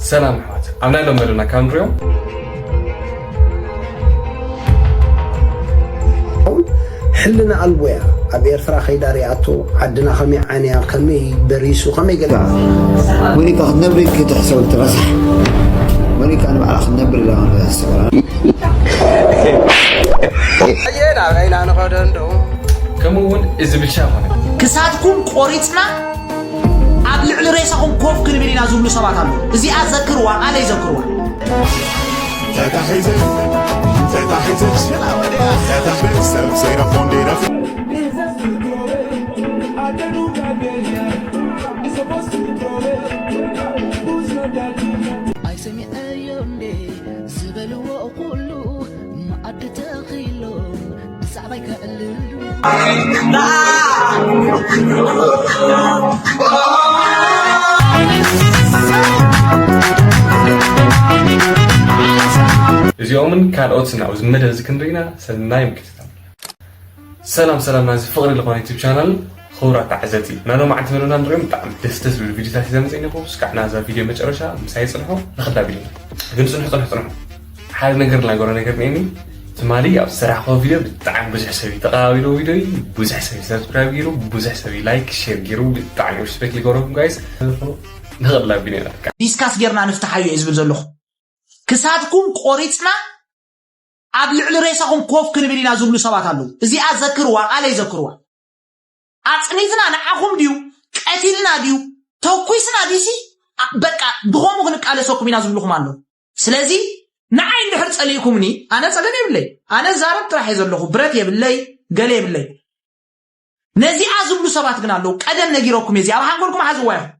ሰላም ኣሕዋት፣ ኣብ ናይ ሎም መደብና ካብ ንሪኦም ሕልና ኣልቦ እያ። ኣብ ኤርትራ ከይዳ ሪኣቶ ዓድና ከመይ ዓንያ፣ ከመይ በሪሱ፣ ከመይ ገለ ሞኒካ ክትነብሪ ክትሕሰብ ትረሳሕ። ሞኒካ ንባዕላ ክትነብር ኢላ ክትሕሰብ። ኣየ ናበይና ንኸዶ እንደው ከምኡ እውን እዚ ብልሻ ኮነ ክሳድኩም ቆሪፅና ኣብ ልዕሊ ሬሳኹም ኮፍ ክንብል ኢና ዝብሉ ሰባት ኣለዉ። እዚኣ ዘክርዋ፣ ቃለይ ዘክርዋ። ኣይሰሚዐዮ እንዴ ዝበልዎ ኩሉ መኣዲ ተኺሎም ብዛዕባይ ከዕልሉ። እዚኦምን ካልኦትን ኣብዚ መደብ እዚ ክንርኢና ሰናይ ምክትታል። ሰላም ሰላም ናዚ ፍቕሪ ዝኾነ ዩቱብ ቻናል ክቡራት ተዓዘብቲ፣ ናይ ሎማዓንቲ መደብና ንሪኦም ብጣዕሚ ደስ ደስ ዝብሉ ቪዲዮታት እዩ ዘምፅእ ነኹ። እስካዕ ናዛ ቪዲዮ መጨረሻ ምሳይ ፅንሑ። ንኽዳ ቪዲዮ ግን ፅንሑ ፅንሑ ፅንሑ። ሓደ ነገር ልናገሮ ነገር እኒአኒ። ትማሊ ኣብ ዝሰራሕክዎ ቪድዮ ብጣዕሚ ብዙሕ ሰብ እዩ ተቐባቢልዎ ቪድዮ እዩ። ብዙሕ ሰብ እዩ ሰብስክራይብ ገይሩ፣ ብዙሕ ሰብ እዩ ላይክ ሼር ገይሩ። ብጣዕሚ ሪስፔክት ልገብረኩም ጋይስ። ንኽእል ላቢኒ በቃ። ዲስካስ ጌርና ንፍትሓዮ እየ ዝብል ዘለኹ። ክሳድኩም ቆሪፅና ኣብ ልዕሊ ሬሳኹም ኮፍ ክንብል ኢና ዝብሉ ሰባት ኣለዉ። እዚኣ ዘክርዋ፣ ቃለይ ዘክርዋ። ኣፅኒትና ንዓኹም ድዩ፣ ቀቲልና ድዩ፣ ተኩስና ድዩሲ፣ ኣ- በቃ ብኸምኡ ክንቃለሰኩም ኢና ዝብልኹም ኣለዉ። ስለዚ ንዓይ እንድሕር ፀሊእኩምኒ ኣነ ፀገም የብለይ። ኣነ ዛረብ ጥራሕ እየ ዘለኹ። ብረት የብለይ፣ ገለ የብለይ። ነዚኣ ዝብሉ ሰባት ግን ኣለዉ። ቀደም ነጊረኩም እየ። እዚኣ ኣብ ሓንጎልኩም ሓዝዋ ኢኹም።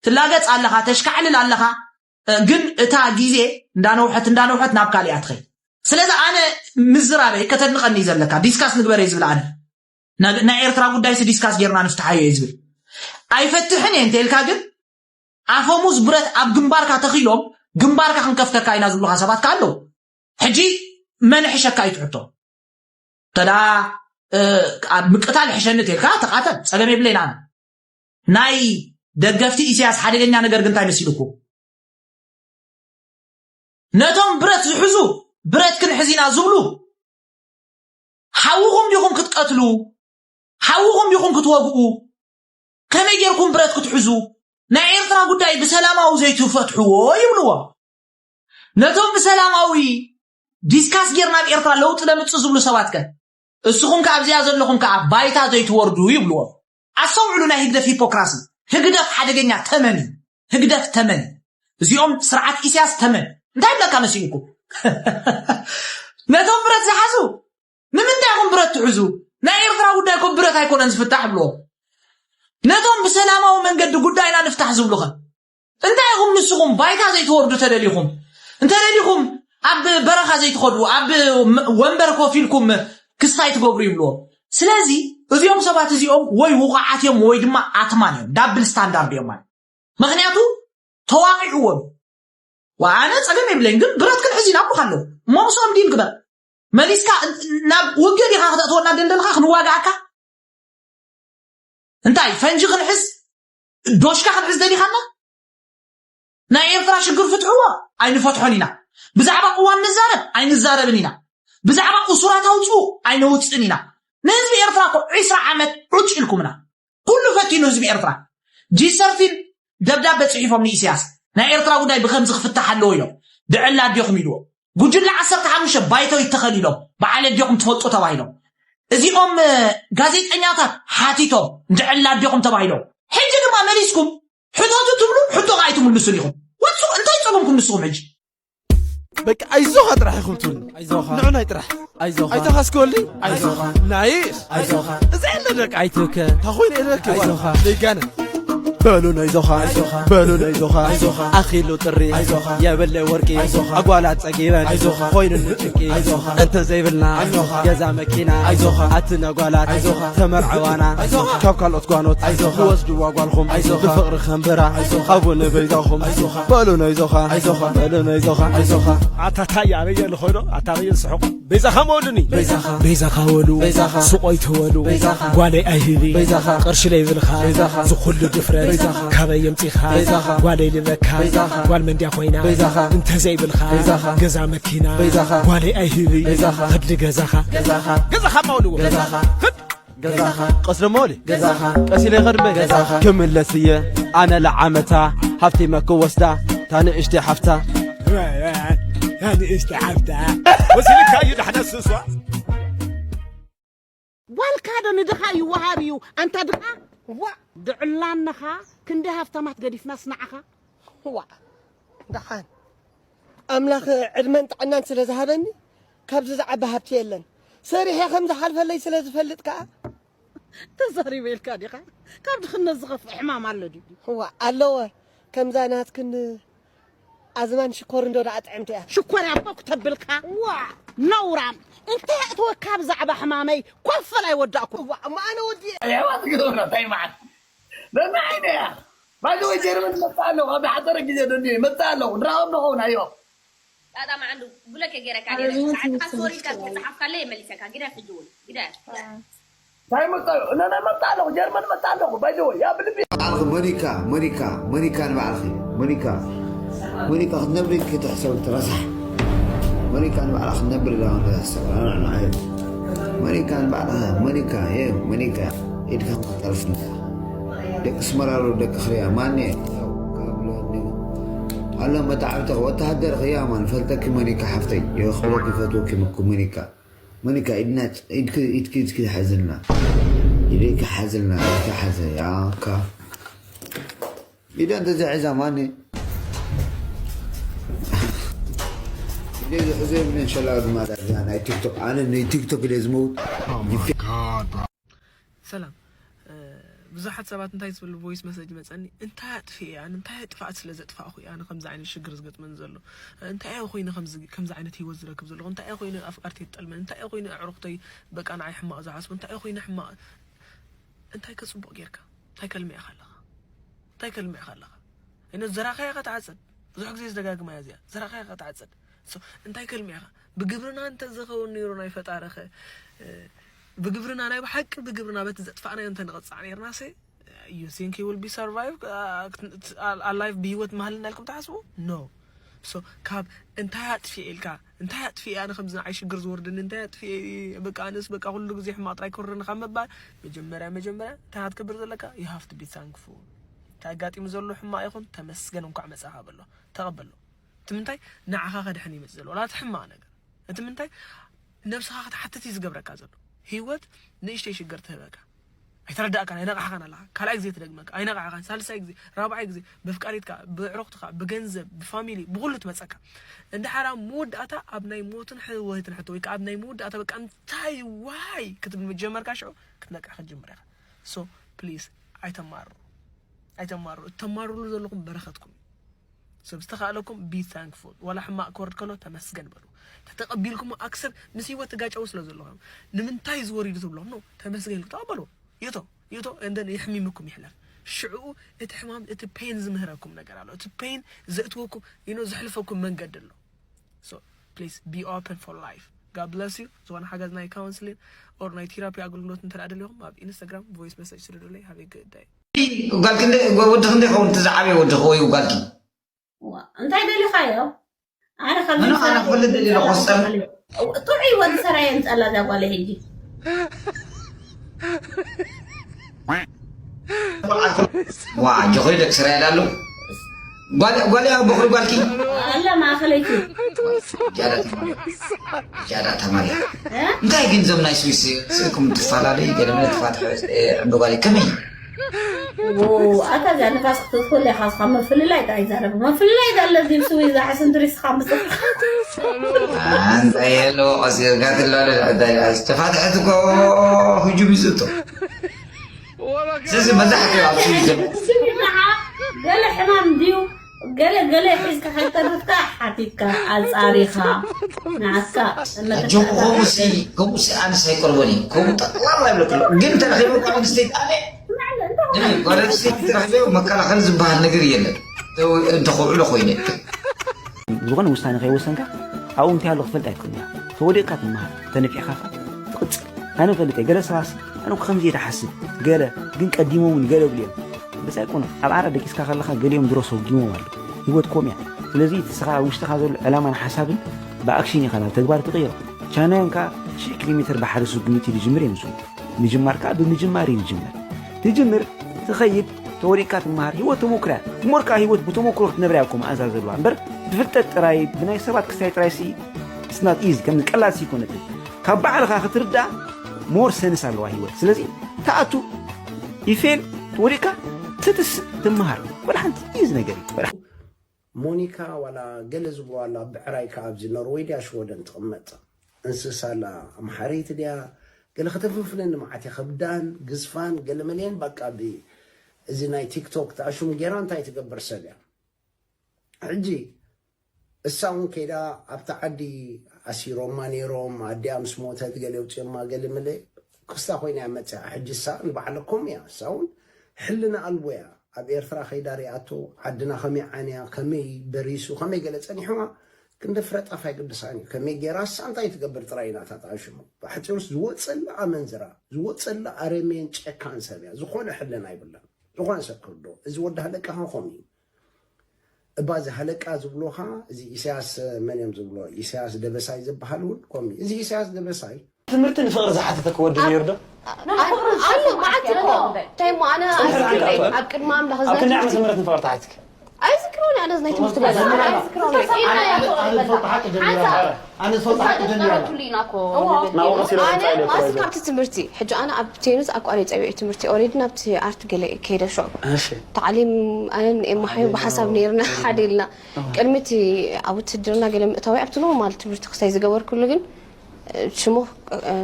ትላገጽ ኣለኻ፣ ተሽካዕልል ኣለኻ፣ እ፣ ግን እታ ግዜ እንዳነውሐት እንዳነውሐት ናብ ካልእ እያ ትኸይድ። ስለዚ ኣነ ምዝራበይ ከተድንቐኒ እዩ ዘለካ፣ ዲስካስ ንግበረይ ዝብል ኣነ። ና- ናይ ኤርትራ ጉዳይሲ ዲስካስ ጌርና ንፍትሓዮ እየ ዝብል። ኣይፈትሕን እየ እንተኢልካ ግን ኣፈሙዝ ብረት ኣብ ግንባርካ ተኺሎም ግንባርካ ክንከፍተካ ኢና ዝብሉኻ ሰባት ከ ኣለዉ። ሕጂ መን ሕሸካ እዩ ትሕቶ። ተዳ እ፣ ኣብ ምቅታል ሕሸኒ ተልካ ተቃተል፣ ጸገም የብለይን ኣነ። ናይ ደገፍቲ ኢሳያስ ሓደገኛ ነገር ግን እንታይ መሲልኩ? ነቶም ብረት ዝሕዙ ብረት ክንሕዝ ኢና ዝብሉ ሓውኹም ዲኹም ክትቀትሉ? ሓውኹም ዲኹም ክትወግኡ? ከመይ ጌርኩም ብረት ክትሕዙ? ናይ ኤርትራ ጉዳይ ብሰላማዊ ዘይትፈትሕዎ ይብልዎ። ነቶም ብሰላማዊ ዲስካስ ጌርና ኣብ ኤርትራ ለውጢ ነምጽእ ዝብሉ ሰባት ከ? እስኹም ከ ኣብዚኣ ዘለኹም ከኣ ባይታ ዘይትወርዱ ይብልዎም። ኣስተውዕሉ ናይ ህግደፍ ሂፖክራሲ። ህግደፍ ሓደገኛ ተመን እዩ። ህግደፍ ተመን እዩ። እዚኦም ስርዓት ኢሳያስ ተመን። እንታይ ይብለካ መሲልኩም? ነቶም ብረት ዝሓዙ ንምንታይ ኢኹም ብረት ትሕዙ? ናይ ኤርትራ ጉዳይ እኮ ብረት ኣይኮነን ዝፍታሕ ይብልዎም። ነቶም ብሰላማዊ መንገዲ ጉዳይና ንፍታሕ ዝብሉኸ እንታይ ኢኹም ንስኹም ባይታ ዘይትወርዱ ተደሊኹም? እንተደሊኹም ኣብ በረኻ ዘይትኸዱ፣ ኣብ መ- ወንበር ኮፍ ኢልኩም ክስታይ ትገብሩ ይብልዎም። ስለዚ እዚኦም ሰባት እዚኦም ወይ ውቑዓት እዮም ወይ ድማ ኣትማን እዮም፣ ዳብል ስታንዳርድ እዮም ማለት። ምኽንያቱ ተዋቒዕዎም። ወኣነ ጸገም የብለይን ግን ብረት ክንሕዝ ኢና እሞ ካሎ እሞ ምስኦም ዲል ግበር። መሊስካ ናብ ውግእ ዲኻ ክተእትወና ደንደልኻ ክንዋግኣካ? እንታይ ፈንጂ ክንሕዝ ዶሽካ ክንሕዝ ደሊኻና? ናይ ኤርትራ ሽግር ፍትሕዎ ኣይንፈትሖን ኢና። ብዛዕባ ቅዋም ንዛረብ ኣይንዛረብን ኢና። ብዛዕባ እሱራት ኣውፅኡ ኣይነውፅእን ኢና። ንህዝቢ ኤርትራ እኮ ዒስራ ዓመት ዑጭ ኢልኩምና። ኩሉ ፈቲኑ ህዝቢ ኤርትራ። ጂሰርፊን ደብዳበ ፅሒፎም ንኢሳያስ ናይ ኤርትራ ጉዳይ ብከምዚ ክፍታሕ ኣለዎ ኢሎም። ድዕላ ኣዴኹም ኢልዎ። ጉጅለ ዓሰርተ ሓሙሽተ ባይቶ ይተኸል ኢሎም። በዓል ኣዴኹም ትፈልጡ ተባሂሎም። እዚኦም እ፣ ጋዜጠኛታት ሓቲቶም ድዕላ ኣዴኹም ተባሂሎም። ሕጂ ድማ መሊስኩም ሕተቱ ትብሉ ሕቶ ከኣ ኣይትምልሱን ኢኹም። ወሱ እንታይ ጸገምኩም ንስኹም ሕጂ? በቃ ኣይዞኻ ጥራሕ ኢኹም ትብሉ። ንዑናይ ጥራሕ። ኣይዞኻ እስኪ ወልዲ። ናይስ። እዚ የለ ደቂ። ኣይትብከ። እንታይ ኮይኑ የለ ደቂ? ኣይዞኻ። ዘይጋነ። በሉ ነይዞኻ። በሉ ነይዞኻ። ኣኺሉ ጥሪ። የብለይ ወርቂ። ኣጓላት ጸጊበን። ኮይኑኒ ጭንቂ። እንተ ዘይብልና። ገዛ መኪና። ኣቲ ነጓላት። ተመርዐዋና። ካብ ካልኦት ጓኖት። ዝወስድዋ ጓልኹም። ብፍቕሪ ከንብራ። ኣብኡ ንበይዛኹም። በሉ ነይዞኻ። በሉ ነይዞኻ። ኣታ ታይ ኣበየ ንኾይዶ ኣታ ኣበየ ዝስሕቑ በይዛኻ መወሉኒ በይዛኻ ወሉ ስቆይ ተወሉ ጓለይ ኣይህቢ ቅርሺ ለይብልኻ ዝኹሉ ድፍረት ካበይ የምፂኻ ጓለይ ልበካ ጓል መንድያ ኮይና እንተዘይብልኻ ገዛ መኪና ጓለይ ኣይህብይ ኸድሊ ገዛኻ ገዛኻ ማውልዎ ገዛኻ ገዛኻ ቀስ ደሞ ወዲ ገዛኻ ቀስ ኢለ ኸድመ ገዛኻ ክምለስ እየ ኣነ ለዓመታ ሃብተይ መክወስዳ ታንእሽተይ ሓፍታ ንእሽተ ሓፍታ ወሲልካ እዩ ዳሕና ስሷ ጓልካ ዶ ንድኻ ይወሃብ እዩ ኣንታ ድኻ ዋ ድዕላንኻ ክንደይ ሃፍታማት ገዲፍናስ ንዓኻ ዋ ደሓን ኣምላኽ ዕድመን ጥዕናን ስለ ዝሃበኒ ካብዚ ዝዓቢ ሃብቲ የለን ሰሪሐ ከም ዝሓልፈለይ ስለ ዝፈልጥ ከኣ ተዛሪበ ኢልካ ዲኻ ካብ ድኽነት ዝኸፍእ ሕማም ኣሎ ድዩ ዋ ኣለወ ከምዛ ናትክን ኣዝማን ሽኮር እንዶ ደኣ ጥዕምቲ እያ ሽኮር ያቦ ክተብልካ ዋ ነውራም እንታይ ኣእትወካ ብዛዕባ ሕማመይ ኮፈል ኣይወዳእኩ ዋ እሞ ኣነ ወዲ ኣሕዋት ግደውና እንታይ መዓት ነናይ ነያ ባዶ ጀርመን መጣ ኣለኹ ኣብ ሓፀረ ግዜ ደልዮ መጣ ኣለኹ ንራኸብ ንኸውን ኣዮ ጣጣ መዓንዱ ብሎክ ገይረካ ነይረ ሰዓትካ ሶሪ ኢልካ ተፃሓፍካለ የመሊሰካ ግደ ሕጂ እውን ግደ እንታይ መጣ ኣለኹ ነና መጣ ኣለኹ ጀርመን መጣ ኣለኹ ባይዘወ ያ ብልቢ ባዕልኺ ሞኒካ ሞኒካ ሞኒካ ንባዕልኺ ሞኒካ ሞኒካ ክትነብሪ ኢልኪ ትሕሰብ ትረሳሕ ሞኒካ ንባዕላ ክትነብር ኢላ ንሕሰብ ንዓይ ሞኒካ ንባዕልኻ ሞኒካ የ ሞኒካ ኢድካ ክትጠርፍ ንዳ ደቂ ስመራሮ ደቂ ክርያ ማን እየ ካብሎ ኣሎ መታዕብተኺ ወተሃደር ኽያ ማን ፈልጠኪ ሞኒካ ሓፍተይ የኽብረኪ ፈትወኪ ምኩ ሞኒካ ሞኒካ ኢድና ኢድኪ ኢድኪ ኢድኪ ሓዝልና ኢደይኪ ሓዝልና ኢድኪ ሓዘ ያካ ኢዳ እንተ ዘሕዛ ማኒ ኢደይ ዝሕዘ የብለይ እንሸላ ድማ ዳርጋ ናይ ቲክቶክ ኣነ ናይ ቲክቶክ ኢለ ዝመውት ሰላም ብዙሓት ሰባት እንታይ ዝብል voice message ይመፀኒ እንታይ ኣጥፊኤ ኣነ እንታይ ጥፍኣት ስለ ዘጥፋእኹ እየ ኣነ ከምዚ ዓይነት ሽግር ዝገጥመኒ ዘሎ እንታይ እየ ኮይነ ከምዚ ዓይነት ሂወት ዝረክብ ዘለኹ እንታይ እየ ኮይነ ኣፍቃርተይ ትጠልመኒ እንታይ እየ ኮይነ ኣዕሩኽተይ በቃ ንዓይ ሕማቕ ዝሓስቡ እንታይ እየ ኮይነ ሕማቕ እንታይ ከ ፅቡቕ ጌርካ እንታይ ከልምዕኻ ኣለኻ እንታይ ከልምዕኻ ኣለኻ እነ ዘራኻያ ኢኻ ትዓፅድ ብዙሕ ግዜ ዝደጋግማ እያ እዚኣ ዘራኻያ ኢኻ ትዓፅድ እንታይ ከልምዕኻ ብግብርና እንተዝኸውን ነይሩ ናይ ፈጣሪ ኸ ብግብርና ናይ ብሓቂ ብግብርና በቲ ዘጥፋእናዮ እንተንቐፃዕ ነይርናሰ you think you will be survive alive ብሂወት ምሃልና ኢልኩም ትሓስቡ no so ካብ እንታይ ኣጥፊኤ ኢልካ እንታይ ኣጥፊኤ ኣነ ከምዚ ንዓይ ሽግር ዝወርድኒ እንታይ ኣጥፊኤ በቃ ኣነስ በቃ ኩሉ ግዜ ሕማቕ ጥራይ ክወርደኒ ካብ ምባል መጀመርያ መጀመርያ እንታይ ክትገብር ዘለካ you have to be thankful እንታይ ኣጋጢሙ ዘሎ ሕማቕ ይኹን ተመስገን እንኳዕ መጻኻ በሎ ተቐበሎ እቲ ምንታይ ንዓኻ ከድሕን ይመጽእ ዘሎ ዋላ እቲ ሕማቕ ነገር እቲ ምንታይ ነብስኻ ክትሓትት እዩ ዝገብረካ ዘሎ ህይወት ንእሽተይ ሽግር ትህበካ ኣይተረዳእካን ኣይነቃሕካን ኣለኻ ካልኣይ ግዜ ትደግመካ ኣይነቃሕካን ሳልሳይ ግዜ ራብዓይ ግዜ በፍቃሪትካ ብዕሩኽትኻ ብገንዘብ ብፋሚሊ ብኩሉ ትመፀካ እንድሓር ኣብ መወዳእታ ኣብ ናይ ሞትን ሕወህትን ሕቶ ወይ ከዓ ኣብ ናይ መወዳእታ በቃ እንታይ ዋይ ክትብል ምጀመርካ ሽዑ ክትነቅሕ ክትጅምር ኢኻ so please ኣይተማርሩ ኣይተማርሩ እተማርሩሉ ዘለኹም በረኸትኩም እዩ So ብዝተኻእለኩም be thankful ዋላ ሕማቕ ክወርድ ከሎ ተመስገን በሉ ተተቐቢልኩሞ ኣክሰብ ምስ ህይወት ትጋጨው ስለ ዘለኹም ንምንታይ ዝወሪዱ ትብሎም no ተመስገን ኢልኩ ተቐበልዎ ይቶ ይቶ and then የሕሚምኩም ይሕለፍ ሽዕኡ እቲ ሕማም እቲ pain ዝምህረኩም ነገር ኣሎ እቲ pain ዘእትወኩም you know ዘሕልፈኩም መንገዲ ኣሎ so please be open for life God bless you ዝኾነ ሓገዝ ናይ counseling or ናይ therapy ኣገልግሎት እንተ ደሊኹም ኣብ Instagram voice message ስደዱለይ have a good day ጓልኪ ወዲ ክንደይ ኸውን እቲ ዝዓበየ ወዲ ወይ ጓልኪ እንታይ ደሊኻዮ ኣነ ከም ምንም ኣነ ክፈልጥ ደሊ ኣለኹ ቆስጠር ጥዑይ ወዲ ሰራየ ምጻላ እዛ ጓለ ሕጂ ዋ ኣጆኺ ደቂ ሰራየ ዳሉ ጓል ጓል ያ በኽሪ ጓልኪ ኣላ ማእኸለይቲ ጃዳ ተማሪ ጃዳ ተማሪ እንታይ ግን ዞም ናይ ስዊስ ስልኩም ትፈላለዩ ገለ መለ ትፋትሑ ዕምበ ጓል ከመይ ኣታ እዚኣ ንፋስ ክትትኮለ ኢኻ ስኻ መፍልላይ ዳ ይዛረብ መፍልላይ ዳ ኣለዚ ስዊ ዛ ሕስንትሪ ስኻ ምጽ ኣንታ የሎ ቀሲርካ ትላለ ተፋትሐት እኮ ህጁም ይዝቶ ስለዚ መብዛሕትኡ ኣብ ስዊ ዘሎ ገለ ሕማም ድዩ ገለ ገለ ሒዝካ ከይተረፍካ ሓቲትካ ኣጻሪኻ ንዓካ ኣጆኹ ከምኡሲ ከምኡሲ ኣነስ ኣይቀርቦን እዩ ከምኡ ጠቅላላ ይብለክ ኣሎ ግን ተረኺበ ጓል ኣንስተይቲ ኣነ ጓል ኣንስተይቲ ተረኺበ መከላኸሊ ዝበሃል ነገር የለን እንተኸውዕሎ ኮይነ ዝኾነ ውሳነ ከይወሰንካ ኣብኡ እንታይ ኣሎ ክፈልጥ ኣይትኽእል እያ ተወዲቕካ ትመሃር ተነፊዕካ ትቕፅል ኣነ ፈልጠ ገለ ሰባስ ኣነ ከምዚ እየ ዝሓስብ ገለ ግን ቀዲሞምን ገለ ብልዮም በዚ ኣይኮነ ኣብ ዓራት ደቂስካ ከለኻ ገሊኦም ድሮ ሰጉሞም ኣሎ። ህይወት ኮም እያ። ስለዚ እቲ ስኻ ውሽጥኻ ዘሎ ዕላማን ሓሳብን ብኣክሽን ኢኻ ናብ ተግባር ትቕይሮ። ቻይናውያን ከኣ ሽሕ ኪሎ ሜትር ብሓደ ስጉምቲ ዝጅምር እዮም ዝብሉ። ምጅማር ከኣ ብምጅማር እዩ ዝጅመር። ትጅምር፣ ትኸይድ፣ ተወዲቕካ ትመሃር። ህይወት ተሞክሮ እያ። እምበር ከኣ ህይወት ብተሞክሮ ክትነብራ እያ እኮ መኣዛ ዘለዋ። እምበር ብፍልጠት ጥራይ፣ ብናይ ሰባት ክስታይ ጥራይ ሲ፣ it's not easy። ከም ቀላል ሲ ይኮነትን። ካብ ባዕልኻ ክትርዳእ ሞር ሰንስ ኣለዋ ህይወት። ስለዚ ትኣቱ፣ ይፌል፣ ወዲቕካ ትትስእ፣ ትመሃር። ወላ ሓንቲ ኢዚ ነገር እዩ። ወላ ሞኒካ ዋላ ገለ ዝብሎ ኣላ፣ ብዕራይ ከኣ ኣብዚ ኖርወይ ድያ ሽወደን ትቕመጥ? እንስሳ ኣላ፣ ኣምሓረይቲ ድያ? ገለ ከተፍንፍነኒ መዓት እየ። ከብዳን ግዝፋን ገለ መለየን፣ በቃ ብ-፣ እዚ ናይ ቲክቶክ ተኣሽሙ ጌራ እንታይ ትገብር ሰብ እያ? ሕጂ እሳ እውን ከይዳ ኣብታ ዓዲ ኣሲሮማ ነይሮም፣ ኣዲኣ ምስ ሞተት ገለ ኣውፅዮማ ገለ መለ ክስታ ኮይና እያ መፅኣ። ሕጂ እሳ ንባዕለኩም እያ፣ እሳ እውን ሕልና ኣልቦ እያ። ኣብ ኤርትራ ከይዳ ሪኣቶ፣ ዓድና ከመይ ዓንያ፣ ከመይ በሪሱ፣ ከመይ ገለ ጸኒሕዋ፣ ክንዲ ፍረ ጣፍ ኣይግድሳን እዩ። ከመይ ጌራ እሳ እንታይ ትገብር ጥራይ ኢና እታ ተኣሽሙ። ብሓጺሩስ ዝወጸላ ኣመንዝራ፣ ዝወጸላ ኣረሜን ጨካን ሰብ እያ። ዝኾነ ሕልና ኣይብላን። ዝኾነ ሰብ ክርዶ። እዚ ወዲ ሃለቃ ኸኾን እዩ። እባ እዚ ሃለቃ ዝብሎኻ፣ እዚ ኢሳያስ መን እዮም ዝብሎ? ኢሳያስ ደበሳይ ዝበሃል እውን ከምኡ እዩ። እዚ ኢሳያስ ደበሳይ ትምህርቲ ንፍቕሪ ዝሓተተኪ ወዲ ነይሩ ዶ? ኣሎ፣ መዓት እኮ። እንታይ እሞ ኣነ ትምህርቲ ኣይዝክሮን። ሓንቲ ኣብ ቅድሚ ኣምላኽ ኣብ ክንደይ ዓመተ ዝናይ ምህረት ንፍቕሪ ተሓቲትኪ? ኣይዝክሮን፣ ኣነ ዝናይ ትምህርቲ ገዛ። ኣይዝክሮን። ኣነ ዝፈልጦ ሓቂ ጀሚራ። ኣነ ዝፈልጦ ሓቂ ጀሚራ። ተዛረብኩሉ ኢና እኮ። እዎ። ንብል። ናብኡ ቀሲለ ኣነ ክምጻእ ኢለ እኮ ማስ ኣይዞ። ካብቲ ትምህርቲ፣ ሕጂ ኣነ ኣብ ቴኒስ ኣቋሪጸ፣ ጸዊዑ ትምህርቲ ኦሬዲ ናብቲ ኣርት ገለ ከይደ ሾው። እሺ። ታዕሊም ኣነን ኤማሓዮ ብሓሳብ ነይርና ሓደ ኢልና። እዎ። ቅድሚ እቲ ኣብ ውትድርና ገለ ምእታወይ ኣብቲ ኖርማል ትምህርቲ ክሳይ ዝገበርኩሉ ግን ሽሙ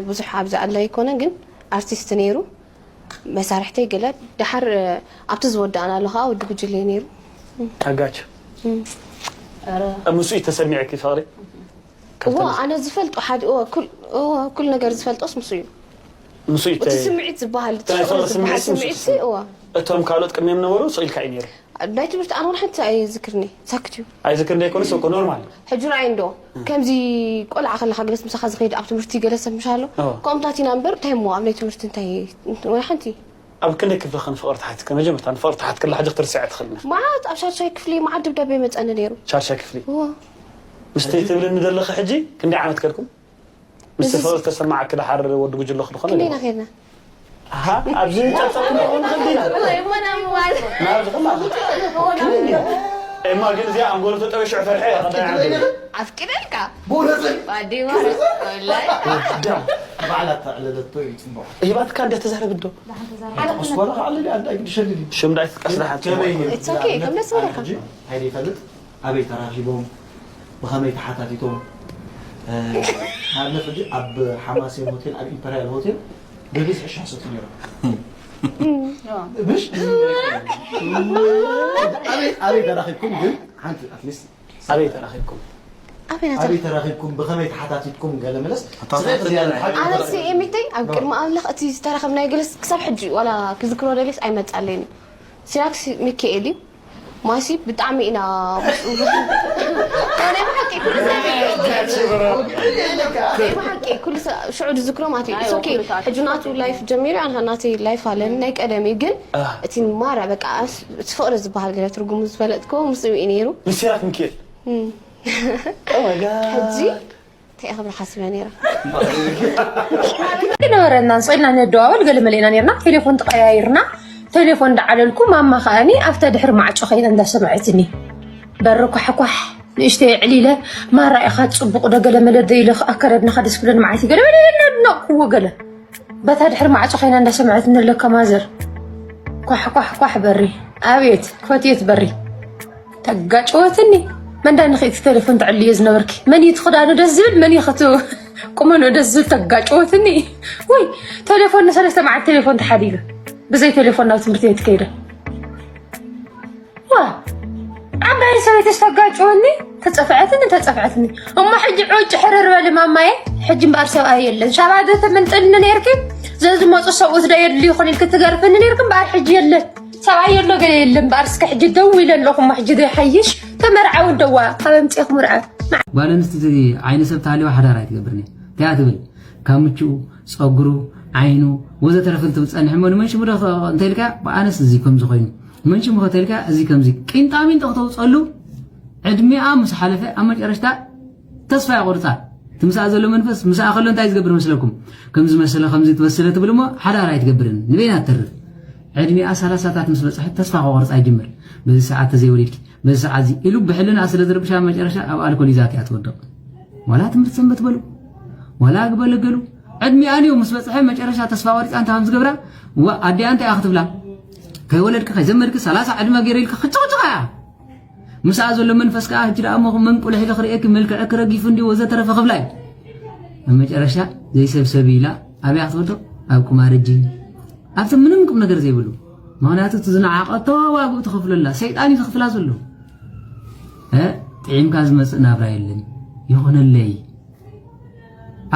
ብዙሕ ኣብዚ ኣላ ኣይኮነን፣ ግን ኣርቲስት ነይሩ። መሳርሕተይ ገለ ደሓር ኣብቲ ዝወዳእናሉ ከዓ ወዲ ጉጅለ ነይሩ። ታጋች። እም። ምስኡ እዩ ተሰሚዕኪ ፍቕሪ? እዎ፣ ኣነ ዝፈልጦ ሓደ፣ እዎ፣ ኩል-፣ እዎ፣ ኩል ነገር ዝፈልጦስ ምስኡ እዩ። ምስኡ እዩ እቲ ተ-፣ ስምዒት ዝበሃል፣ እቲ ናይ ፍቕሪ ፍቕሪ ዝበሃል ስምዒት ምስኡ ስምዒት፣ ተሰሚዑ። እዎ። እቶም ካልኦት ቅድሚኦም ነበሩ፣ ስቕ ኢልካ እዩ ነይሩ። ናይ ትምህርቲ ኣነ እውን ሓንቲ ኣይዝክርኒ፣ ሳክት እዩ። ኣይዝክር እንዳይኮነስ እኮ ኖርማል። ሕጂ ርኣይ እንዶ፣ እም። ከምዚ ቆልዓ ከለኻ ገለስ ምሳኻ ዝኸይድ ኣብ ትምህርቲ ገለ ሰብ ምሽ ኣሎ። እዎ። ከምኡታት ኢና እምበር፣ እንታይ እሞ ኣብ ናይ ትምህርቲ እንታይ፣ ወይ ሓንቲ? ኣብ ክንደይ ክፍሊ ከ ንፍቕሪ ተሓቲትኪ? መጀመርታ ንፍቕሪ ተሓትክላ ሕጂ ክትርስዐ ትኽእሊ ነሽ። መዓት ኣብ ሻድሻይ ክፍሊ መዓት ደብዳቤ መጸኒ ነይሩ። ሻድሻይ ክፍሊ? እዎ። ምስቲ ትብልኒ ዘለኺ ሕጂ ክንደይ ዓመት ከድኩም? ምስቲ እዚ ፍቕሪ ዝተሰማዓኪ ደሓር ወዲ ጉጅለኹ ዝኾነ ክንደይ ዶ? ኢና ከድና? ኣሃ፣ ኣብዚ ጸብጻብ ክንረኽቦ ንኽእል ዲና? ወይ እሞ ናብ ምዋል። ናብ ዝኾነ። እሞ ናብ ምዋል። ኤማ ግን እዚኣ ኣንጎሎ ተጠበ ሽዑ ፈርሐ እያ፣ ቀዳይ ዓመት። ኣፍቂደልካ። ብእውነት? ባዲ ማለት፣ ወላሂ። ባዕላ ተዕለለቶ እዩ ጽቡቕ። ሂባትካ እንድያ ተዛረብ እንዶ። ኣስኳላ ከዕልል እያ፣ እንታይ ግድሸልል እዩ። ሽም እንዳይትጥቀስ ደሓን ጽቡቕ። ከመይ እዩ? It's okay፣ ከም ደስ በለካ። ሕጂ ኣይደ ይፈልጥ። ኣበይ ተራኺቦም፣ ብኸመይ ተሓታቲቶም፣ እ፣ ንኣብነት ሕጂ ኣብ ሓማሴን ሆቴል፣ ኣብ ኢምፐርያል ሆቴል ብብዝሒ ሻሂ ሰትዩ ነይሮም። ምሽ? ኣበይ፣ ኣበይ ተራኺብኩም ግን? ሓንቲ፣ ኣትሊስት ኣበይ ተራኺብኩም? ኣበይ ናታ? ኣበይ ተራኺብኩም? ብኸመይ ተሓታቲትኩም? ገለ መለስ። ኣታ ስለ እቲ ዝያዳ ሓቂ ኣነ ተራኺብኩም። ሲ ኤሚተይ ኣብ ኖ። ቅድሚ ኣምላኽ እቲ ዝተራኸብናዮ ገለስ ክሳብ ሕጂ ዋላ ክዝክሮ ደልየስ ኣይመጻለይን እዩ። ሲራክስ ሚካኤል እዩ። ማሲ ብጣዕሚ ኢና ምስኡ ናይ ብሓቂ ኩሉ ሰብ ናይ ብሓቂ ኩሉ ሰብ ሽዑ ዝዝክሮ ማለት እዩ። It's okay። ሕጂ ናቱ ላይፍ ጀሚሩ፣ ኣነ ናተይ ላይፍ ኣለኒ፣ ናይ ቀደም እዩ። ግን ኣህ። እቲ ማራ በቃ ኣስ-፣ እቲ ፍቕሪ ዝበሃል ገለ ትርጉሙ ዝፈለጥኩ ምስኡ እዩ ነይሩ። ንሲራት ሚካኤል። እም። Oh my God። ሕጂ እንታይ እየ ክብላ ሓሲበ ነይረ? ነበረና፣ ንስቕ ኢልና ነደዋወል፣ ገለ መለ ኢና ነይርና፣ ቴሌፎን ተቐያይርና፣ ቴሌፎን እንዳዓለልኩ፣ ማማ ከኣኒ ኣብታ ድሕሪ ማዕጾ ከይዳ እንዳሰምዐትኒ፣ በሪ ኳሕኳሕ፣ ንእሽተይ ኣዕሊለ፣ ማራ ኢኻ ጽቡቕ ዶ፣ ገለ መለ ዶ ኢለ፣ ኣከዳድናኻ ደስ ክብለኒ፣ መዓልቲ ገለ መለ ኢለ እናድነቕኩዎ ገለ። በታ ድሕሪ ማዕጾ ከይና እንዳሰምዐትኒ ኣለካ ማዘር። ኳሕ፣ ኳሕ፣ ኳሕ በሪ። ኣቤት፣ ክፈትዮ እቲ በሪ። ተጋጨወትኒ። መን ዳኣ ንኽእቲ ቴሌፎን ተዕልዮ ዝነበርኪ? መን እዩ እቲ ክዳኑ ደስ ዝብል? መን እዩ እቲ ቁመንኡ ደስ ዝብል? ተጋጨወትኒ። ወይ፣ ቴሌፎን ንሰለስተ መዓልቲ ቴሌፎን ተሓዲገ። ብዘይ ቴሌፎን ናብ ትምህርቲ ቤት ከይደ። ዋ፣ ዓባይ ሰበይቲ ዝተጋጨወኒ፣ ተጸፍዐትኒ፣ ተጸፍዐትኒ። እሞ ሕጂ ዑጭ ሕርር በሊ ማማየ፣ ሕጂ እምበኣር ሰብኣይ የለን። ሻባ ዶ ተመንጥልኒ ነይርኪ? ዘዝመጹ ሰብኡት ዶ የድልዩ ይኾን ኢልኪ ትገርፍኒ ነይርኪ፣ እምበኣር ሕጂ የለን። ሰብኣይ የሎ ገለ የለን። እምበኣር እስከ ሕጂ ደው ኢለ ኣለኹ፣ እሞ ሕጂ ዘይሓይሽ ተመርዓዊ ደዋ፣ ካብ ኣምጺእኹ ምርዓው። ጓል ኣንስተይቲ ዓይኒ ሰብ ተሃልዋ ሓዳር ኣይትገብርን እያ። እንታይ እያ ትብል? ካብ ምችኡ፣ ጸጉሩ፣ ዓይኑ፣ ወዘተረፈ እንትብል ጸኒሑ እሞ ንመን ሽሙ ዶ ኸ-፣ እንተ ኢልካ፣ ብኣነስ እዚ ከምዚ ኮይኑ። መንሽም ሆቴልካ እዚ ከምዚ ቂንጣሚንጦ ከተውፀሉ ዕድሚኣ ምስ ሓለፈ ኣብ መጨረሽታ ተስፋ የቑርፃ። እቲ ምስኣ ዘሎ መንፈስ ምስኣ ከሎ እንታይ ዝገብር መስለኩም? ከምዚ መሰለ ከምዚ ትመስለ ትብል እሞ ሓዳር ኣይትገብርን፣ ንበይና ትተርፍ። ዕድሚኣ ሰላሳታት ምስ በፅሐት ተስፋ ከቑርፃ ይጅምር። በዚ ሰዓት ተዘይወሊድኪ በዚ ሰዓት እዚ ኢሉ ብሕልናኣ ስለ ዝርብሻ ኣብ መጨረሻ ኣብ ኣልኮል ይዛት እያ ትወድቕ። ዋላ ትምህርቲ ሰንበት በሉ ዋላ ግበለገሉ ዕድሚኣን እዩ ምስ በፅሐ መጨረሻ ተስፋ ቆሪፃ እንታይ ከም ዝገብራ ዋ ኣዲኣ እንታይ ክትብላ? ከይወለድኪ ከይዘመድኪ ሰላሳ ዕድመ ገይረ ኢልካ ክጭቕጭቓ እያ። ምስኣ ዘሎ መንፈስ ከዓ ሕጂ ደኣ እሞ መንቁልሕ ኢለ ክርእየኪ መልክዐኪ ረጊፉ እንዲ ወዘተረፈ ክብላ እዩ። ኣብ መጨረሻ ዘይሰብሰብ ኢላ ኣብያ ክትወድቕ ኣብ ቁማር እጂ ኣብቲ ምንም ቁም ነገር ዘይብሉ። ምክንያቱ እቲ ዝነዓቐቶ ዋግኡ ትኸፍለላ ሰይጣን እዩ ዝኽፍላ ዘሎ። እ ጥዒምካ ዝመፅእ ናብራ የለን። ይኹነለይ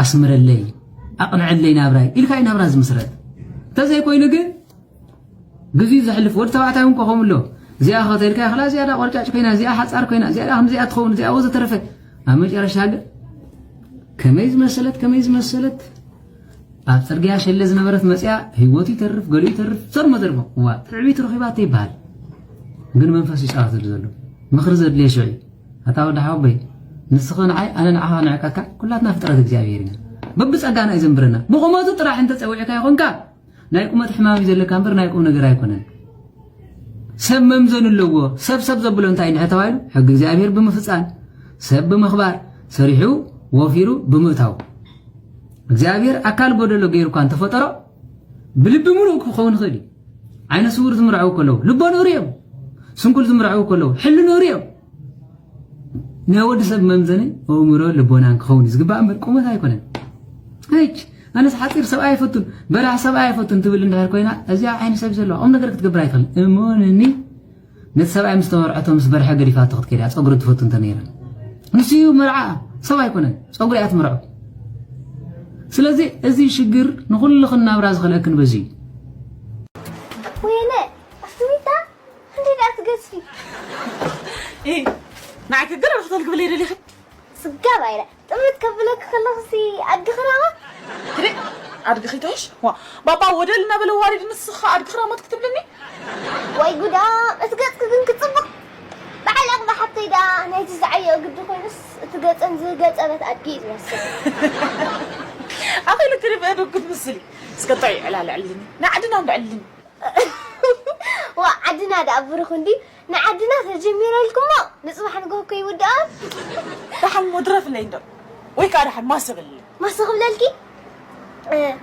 ኣስምረለይ ኣቕንዐለይ ናብራይ ኢልካ እዩ ናብራ ዝምስረት። እንተዘይኮይኑ ግን ግዜ ዘሕልፍ ወዲ ተባዕታይ እውን ከምኡ ኣሎ። እዚኣ ከተልካ ይኽላ እዚኣ ዳ ቆርጫጭ ኮይና እዚኣ ሓፃር ኮይና እዚኣ ዳ ከምዚኣ ትኸውን እዚኣ ወዘተረፈ። ኣብ መጨረሻ ግን ከመይ ዝመሰለት ከመይ ዝመሰለት ኣብ ፅርግያ ሸለ ዝነበረት መፅያ ህይወቱ ይተርፍ ገሉ ይተርፍ ዘርሞ ዘርሞ ዋ ትዕቢት ረኺባቶ ይበሃል። ግን መንፈስ ይፃወተሉ ዘሎ ምኽሪ ዘድልየ ሽዑ ኣታ ወዲ ሓወቦይ ንስኻ ንዓይ ኣነ ንዓኻ ንዕቀካ ኩላትና ፍጥረት እግዚኣብሔር ኢና። በብፀጋና እዩ ዘንብረና። ብቑመቱ ጥራሕ እንተፀዊዕካ ይኾንካ ናይ ቁመት ሕማም እዩ ዘለካ እምበር ናይ ቁም ነገር ኣይኮነን። ሰብ መምዘኑ ኣለዎ። ሰብ ሰብ ዘብሎ እንታይ እንድሕር ተባሂሉ ሕጊ እግዚኣብሔር ብምፍፃም ሰብ ብምኽባር ሰሪሑ ወፊሩ ብምእታው እግዚኣብሔር ኣካል ጎደሎ ገይሩ እኳ እንተፈጠሮ ብልቢ ምሉእ ክኸውን ይኽእል እዩ። ዓይነ ስውር ዝምርዐው ከለዉ ልቦ ንእሩ እዮም። ስንኩል ዝምርዐው ከለዉ ሕሉ ንእሩ እዮም። ናይ ወዲ ሰብ መምዘኒ ኣእምሮ ልቦናን ክኸውን እዩ ዝግባእ እምበር ቁመት ኣይኮነን። ኣይች ኣነስ ሓፂር ሰብኣይ ኣይፈቱን በራሕ ሰብኣይ ኣይፈቱን ትብል እንድሕር ኮይና እዚኣ ዓይኒ ሰብ ዘለዋ ቁም ነገር ክትገብር ኣይትኽእል እመንኒ። ነቲ ሰብኣይ ምስ ተመርዐቶ ምስ በርሐ ገዲፋቶ ክትከይድ እያ ፀጉሪ ትፈቱ እንተ ነይራ ንሱ እዩ መርዓ ሰብ ኣይኮነን ፀጉሪ እያ ትምርዖ። ስለዚ እዚ ሽግር ንኹልኽን ናብራ ዝኸልአክን በዚ እዩ። ወይነ ኣፍትሚታ እንዴት ኣትገዝፊ ንዓይ ክግር ክትልግብለይ ደሊኺ ስጋብ ኣይረ ጥምት ከብለክ ከለኽሲ ኣድግኽራማ ትሪ ኣድግኺ ተሽ ዋ ባባ ወደል እናበለ ዋሪድ ንስኻ ኣድግኽራማት ክትብልኒ ወይ ጉዳ እቲ ገጽኪ ግን ክጽብቕ በዓል ኣቕባ ሓብተይ ደኣ ናይቲ ዝዓየኦ ግዲ ኮይኑስ እቲ ገጸን ዝገጸበት ኣድጊ እዩ ዝመስል ኣኺሉ ክሪበ ዶ ክትምስሊ እስከ ጣይ ዕላል ዕልኒ ንዓድና እንዶ ዕልኒ ዋ ዓድና ደኣ ብሩኽ እንዲ ንዓድና ተጀሚረልኩሞ ንጽባሕ ንግሆ እኮ ይውድኣ ደሓን ሞ ድረፍለይ እንዶ ወይ ከዓ ደሓን ማሰበለይ ማሰ ክብለልኪ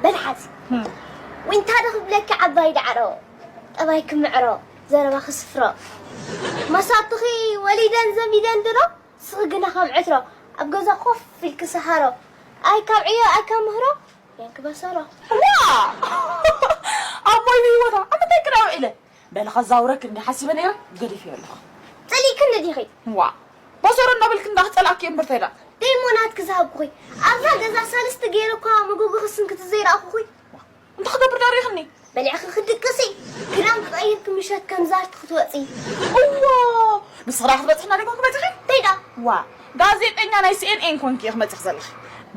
በልሓዚ ዊንታ ዶ ክብለኪ ዓባይ ዳዕሮ ጠባይ ክምዕሮ ዘረባ ክስፍሮ መሳትኺ ወሊደን ዘሚደን ድሮ ስኺ ግና ካብ ዕትሮ ኣብ ገዛ ኮፍ ኢልኪ ሰሃሮ ኣይ ካብ ዕዮ ኣይ ካብ ምህሮ የንክበሰሮ ዋ ኣብ ሞይ ብሂወታ ኣብ ምንታይ ክዳ ውዒለ በለ ከዛውረክ እንዲ ሓሲበ ነይረ ገዲፍዮ ኣለኹ ጸሊእክኒ ዲኺ ዋ በሰሮ እናበልክ እንዳ ክጸላእኪ እምበር ተይዳ ደይሞ ናትኪ ዝሃብኩኺ ኣብዛ ገዛ ሳልስቲ ገይረ እኳ መጎጎ ክስንክቲ ዘይረኣኹኺ እንታይ ክገብር ዳሪኽኒ በሊዕኺ ክድቅሲ ክዳን ክቐይርኪ ምሸት ከም ዛርቲ ክትወፂ እዎ ንስኻ ክትበፅሕና ዲኹም ክበፅሒ ደይዳ ዋ ጋዜጠኛ ናይ ሲኤንኤን ኮንኪ ክመፅኽ ዘለኺ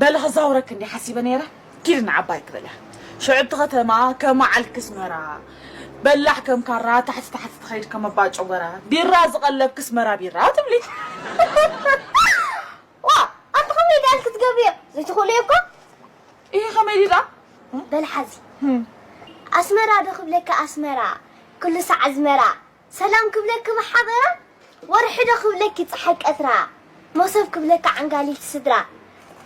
በሊ ክዛውረክ እንዲ ሓሲበ ነይረ ኪድ ንዓባይ ክበልያ ሽዑ እቲ ከተማ ከመዓል ክስመራ በላሕ ከም ካራ ታሕቲ ታሕቲ ትኸይድ ከም ኣባ ጨጎራ ቢራ ዝቐለብ ክስመራ ቢራ ትብሊ ዋ ኣንቲ ከመይ ዳል ክትገብርዮ ዘይትኽእሉ እኮ ይህ ከመይ ዲዳ በል ሓዚ ኣስመራ ዶ ክብለካ ኣስመራ ኩሉ ሳዕ ኣዝመራ ሰላም ክብለኪ ብሓበራ ወርሒ ዶ ክብለኪ ፀሓይ ቀትራ መሶብ ክብለካ ዓንጋሊት ስድራ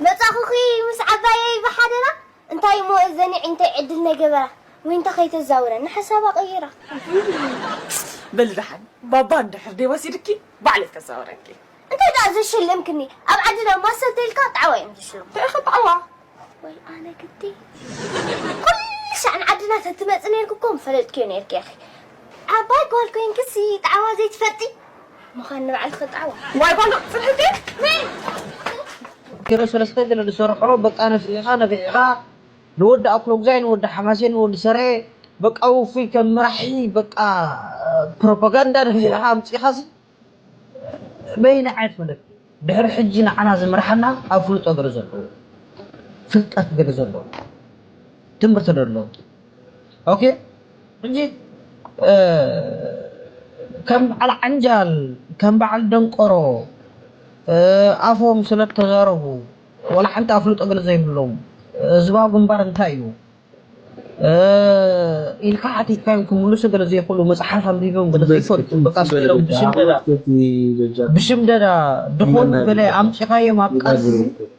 መፃኹኺ ምስ ዓባየይ ብሓደራ እንታይ እሞ እዘን ዒንተይ ዕድል ነይ ገበራ ዊንታ ከይተዛውረኒ ሓሳባ ቀይራ በሊ ደሓን ባባ እንድሕር ደይ ወሲድኪ ባዕለይ ከዛውረኪ እንታይ ደኣ ዘሸለምክኒ ኣብ ዓድና ማሰ ተይልካ ጣዕዋ እዮም ዘሸለሙ እንታይ ኢኺ ጣዕዋ ወይ ኣነ ግዲ ኩሉ ሻዕ ንዓድና ተትመፂ ነይርኪ እኮ ምፈለጥክዮ ነይርኪ ኢኺ ዓባይ ጓል ኮይንክሲ ጣዕዋ ዘይትፈልጢ ምዃን ንባዕልኺ ጣዕዋ ዋይ ጓል ፅንሕቲ ኪሮ ሰለስተ ገለ ዝሰርሖ በቃ ነፊዕኻ ነፊዕኻ ንወዲ ኣክሎጉዛይ ንወዲ ሓማሴን ንወዲ ሰረየ በቃ ውፉይ ከም መራሒ በቃ ፕሮፓጋንዳ ነፊዕኻ ኣምፂኻሲ በይነ ዓይነት መደብ ድሕሪ ሕጂ ንዓና ዝምርሓና ኣፍልጦ ገለ ዘለዎ ፍልጠት ገለ ዘለዎ ትምህርቲ ዘለዎ ኦኬ ሕጂ ከም በዓል ዓንጃል፣ ከም በዓል ደንቆሮ፣ እ፣ ኣፎም ስለ ተዛረቡ፣ ዋላ ሓንቲ ኣፍልጦ ገለ ዘይብሎም፣ ህዝባዊ ግንባር እንታይ እዩ? እ፣ ኢልካ ሓቲትካዮም ክምልሱ ገለ ዘይኽእሉ፣ መጽሓፍ ኣንቢቦም ገለ ዘይፈልጡ፣ በቃ ስኢሎም ብሽምደዳ፣ ብሽምደዳ ድኾን ገለ ኣምጺኻዮም ኣብ ቃልሲ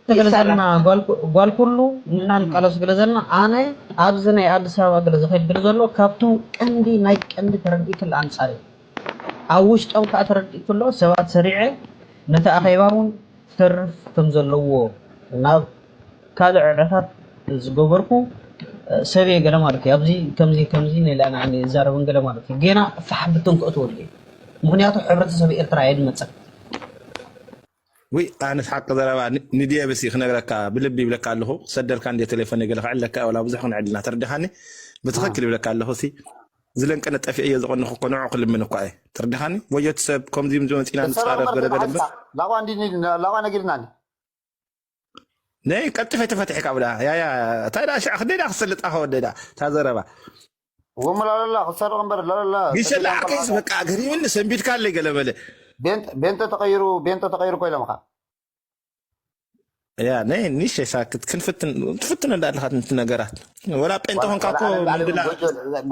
ተገለ ዘለና ጓል ኩ-፣ ጓል ኩሉ ንሕና ንቃለስ ገለ ዘለና፣ ኣነ ኣብዚ ናይ ኣዲስ ኣበባ ገለ ዝኸይድ ገለ ዘሎ ካብቶም ቀንዲ ናይ ቀንዲ ተረዲእክል ኣንጻር እዩ። ኣብ ውሽጦም ከኣ ተረዲእክሎ ሰባት ሰሪዐ ነቲ ኣኼባ እውን ክተርፍ ከም ዘለዎ ናብ ካልእ ዕዕታት ዝገበርኩ ሰብ እየ ገለ ማለት እዩ። ኣብዚ ከምዚ ከምዚ ንላ ንዓኒ ይዛረብን ገለ ማለት እዩ። ጌና ፋሕ ብትን ክእትወሉ እዩ። ምኽንያቱ ሕብረተሰብ ኤርትራ የድመጸ። ውይ ኣነስ ሓቂ ዘረባ ን- ንድየ በሲ ክነግረካ ብልቢ ይብለካ ኣለኹ። ክሰደልካ እንድየ ቴሌፎን ገለ ክዕለካ ወላ ብዙሕ ክንዕድልና ተረዲኻኒ። ብትኽክል ይብለካ ኣለኹ። ሲ ዝለንቀነ ጠፊአ እየ ዝቐንኹ እኮ ንዑ ክልምን እኳ እየ ተረዲኻኒ። ወዮ እቲ ሰብ ከምዚ ምዚ መፂና ንፃረፍ ገለ ገለ እምበር ላቋ እንዲ ላቋ ነጊርናኒ ነይ ቀልጥፈ ተፈትሕካ ብላ ያያ እንታይ ዳ ሽዕ ክንደይ ዳ ክሰልጣ ከወደዳ እታ ዘረባ ወመላለላ ክሰርቕ እምበር ላለላ ግሸላ ዓከይስ በቃ ገሪምኒ ሰንቢድካ ኣለይ ገለ በለ ቤንጠ ተቐይሩ ቤንጠ ተቐይሩ ኮይሎምኻ ያ ናይ ኒሽ ሳክት ክንፍትን ትፍትን እንዳለኻት ንቲ ነገራት ወላ ጴንጠ ኾንካ እኮ ምድላ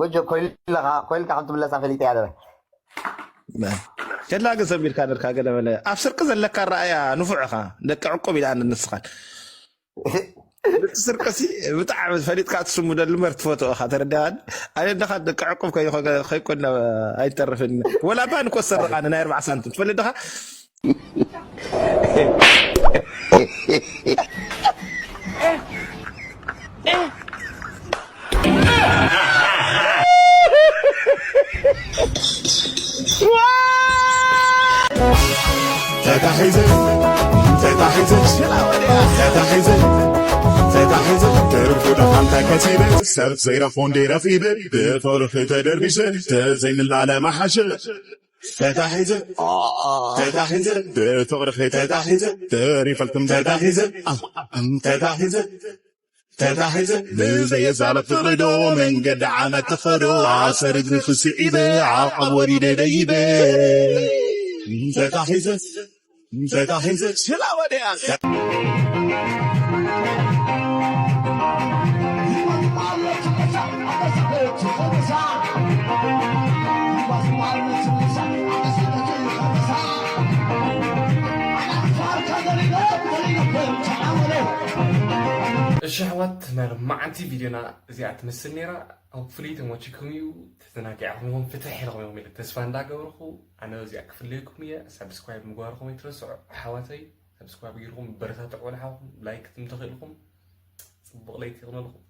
ጎጆ ኮይልካ ኮይልካ ከም ትምለሳ ፈሊጠ ያለ ከላ ግን ሰቢልካ ነርካ ገለ በለ ኣብ ስርቂ ዘለካ ረኣያ ንፉዕ ኢኻ ደቂ ዕቁብ ኢላ ንስኻን እቲ ስርቅሲ ብጣዕሚ ፈሊጥካ ትስሙ ደሊ መር ትፈትኦ ኢኻ ተረዳኻን ኣነ ደኻ ደቂ ዕቁብ ከይኮና ኣይተርፍን ወላ ባን ኮ ዝሰርቕ ኣነ ናይ ኣርባዓ ሳንቲም ትፈልጥ ደኻ ተታሒዘ ተታሒዘ ተታሒዘ ተታሒዘ ትርፉ ደኻምታይ ከሲበ ሰብ ዘይረኽቦ እንዴ ረኺበ ብፍቕርኺ ተደርቢሰ ተዘይንላለ መሓሸ ተታሒዘ ተታሒዘ ብፍቕርኺ ተታሒዘ ተሪፈልኩም ተታሒዘ ተታሒዘ ተታሒዘ ብዘየዛለፍ ፍቕሪ ዶ መንገዲ ዓመት ተኸዶ ኣሰር እግሪ ክስዒበ ዓቐብ ወሪደ ደይበ ተታሒዘ ተታሒዘ ሽላ ወዲያ እሺ ኣሕዋት ናይ ሎማዓንቲ ቪድዮና እዚኣ ትመስል ነይራ። Hopefully ተመችኩም እዩ፣ ተዘናጊዕኹም ኢኹም፣ ፍትሕ ኢኹም ኢኹም ኢለ ተስፋ እንዳገበርኩ ኣነ እዚኣ ክፍለየኩም እየ። ሳብስክራይብ ምግባርኩም ኣይትረስዑ ኣሕዋተይ፣ ሳብስክራይብ ገይርኩም በረታትዑ ለሓኹም፣ ላይክ ትም ተኽእልኩም ጽቡቕ ለይቲ ይኹነልኩም።